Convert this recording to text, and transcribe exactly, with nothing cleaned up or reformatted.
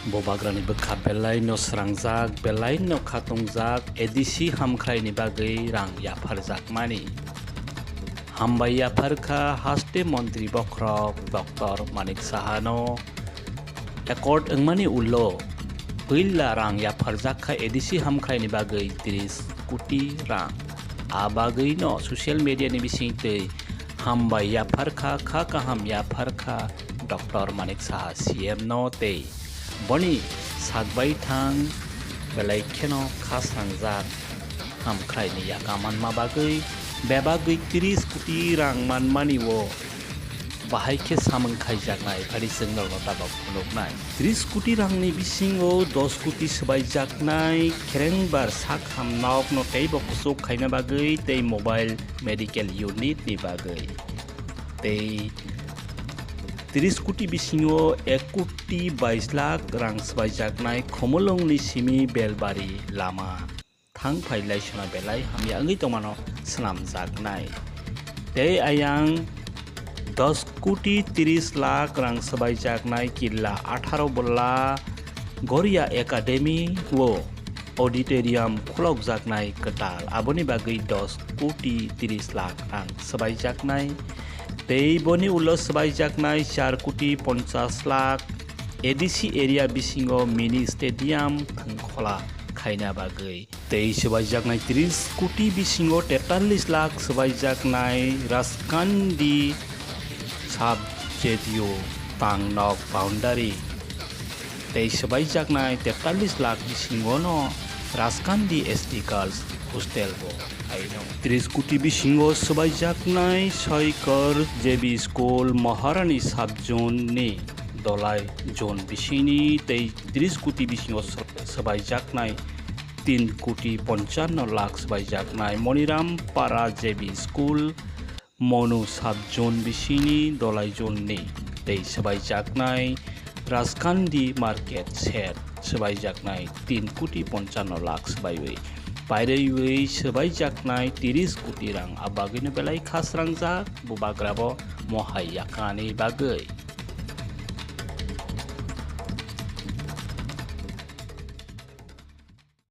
Bubagrani bwkha belaino srangjak, belaino khatungjak, A D C hamkhraini bagwi rang yapharjakmani. Hambai yapharkha haste montri bokhorok Doctor Manik Sahano. Accord wngmani ulo puila rang yapharjak kha A D C hamkhraini bagwi tris koti rang. A bagwino social media ni bisingtwi hambai yapharkha, kha kaham yapharkha Doctor Manik Saha C M no tei boni sakbai thang belai kheno kha srangjak hamkhraini yaka manma bagwi bebagwi tris koti rang manmani o bahai khe samung khaijaknai phari chwng norokno tabok phunuknai. Tris koti rangni bisingo dos koti swbaijaknai kherengbar sak ham nokno teibo kuchuk khaina bagwi tei mobile medical unit ni bagwi. Tei tris koti bisingo ek koti bais lakh rang swbaijaknai Khumulwngni simi Belbari lama thang phai laisona belai hamya wngwi tongmano swnamjaknai. Tei ayang dos koti tris lakh rang swbaijaknai killa atharo bolla Goria Academy o auditorium khulokjaknai kwtal, aboni bagwi dos koti tris lakh rang swbaijaknai. Tei boni ulo swbaijaknai char koti ponchas lakh A D C area bisingo mini stadium thwngkhola khaina bagwi. Tei swbaijaknai tris koti bisingo tetallis lakh swbaijaknai Raskandi sub J D U tangnok boundary. Tei swbaijaknai tetallis lakh bisingono Raskandi S T Girls Hostel bo phaino. Tris koti bisingo swbaijaknai Soikor J B School Maharani sub zone ni Dolai zone bisingni tei tris koti bisingo swbaijaknai tin koti ponchanno lakh swbaijaknai Moniram Para J B School, Monu sub zone bisingni Dolai zone ni tei swbaijaknai Raskandi market shed swbaijaknai tin koti ponchanno lakh swbaiwi pairaiwi swbaijaknai tris koti rang, a bagwino belai kha srangjak bubagrabo mohai yakani bagwi.